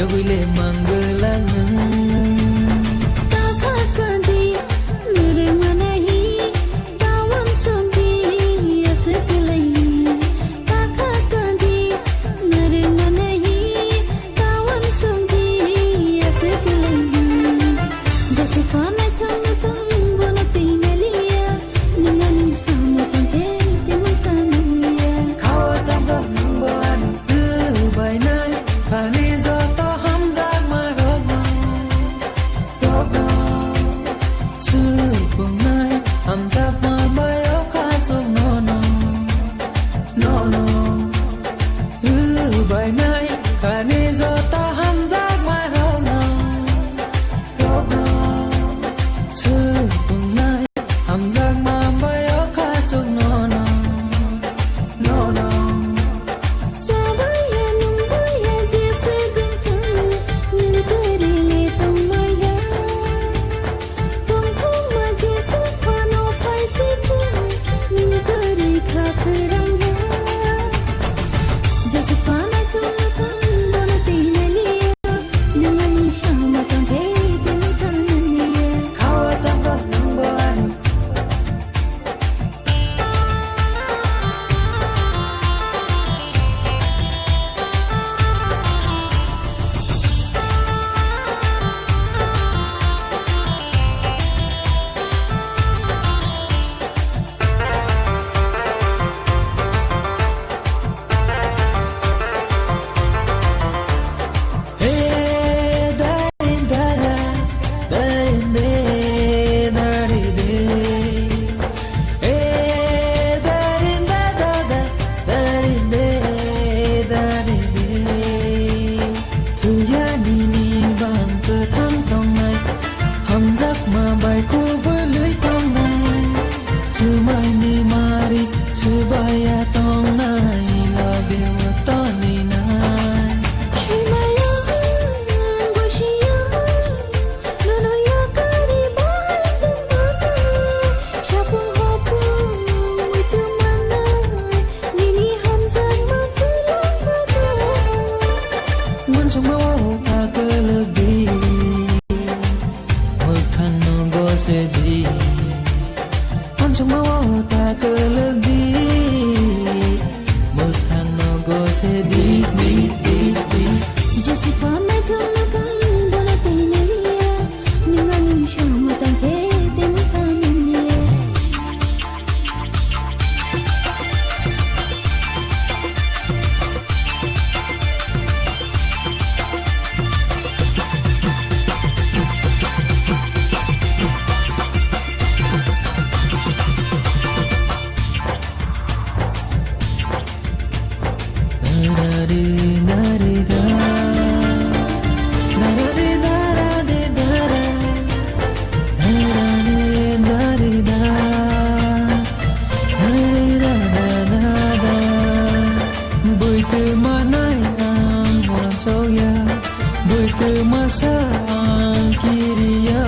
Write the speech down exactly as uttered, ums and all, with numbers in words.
Tagwile mangwlang nwng. Takha kandi, nurung manahi, tawan songdi, aswk kwlaihi. Takha kandi, nurung manahi, tawan songdi, aswk kwlaihi. Jesu panai thang thang bono twi naliya, nung ani samung tang thei tei mung sanaliya. Khawa tang thang nung bo ani. Kwbainai ani joto hamjakma rokno, rokno. Supungnai hamjakma bai o khasuk nono, nono. Kwbainai ani joto hamjakma rokno, rokno. Supungnai hamjakma bai o khasuk nono, nono. Chabaya nungbaya Jesu gwnthang, nwng kwrwi le tongmaya. Tongthokma Jesu phano phai si thung, nwng kwrwi kha swrangya. Jesu phano thung thung bono twi naliya, nwng ani samung tang thei tei mung sanaliya. Khawa tang thang nung bo ani. He darin dara, darin de, dari de. He darin da da da, darin de, dari de. Thuyani ni bang kwthang tongnai, hamjakma bai kubulwi tongnai. Swmaini mari swbaiya tongnai, loge o toninai. Swmaio ang gosio, nono yakarwi bahai tongmano. Sapung hopung muitu mannai, nini hamjakma kwrwng bagwi. Uansukma o ta kwlwk di. Mwkhang no gose di. Uansukma o ta kwlwk di. Mwkhang no gose di, di, di, di. Jesu pa naithok naithok bono twi naliya. Nwng ani samung tang khe tei mwsa naliya. Buitwi manai ang uansukya, buitwi masa ang kiriya.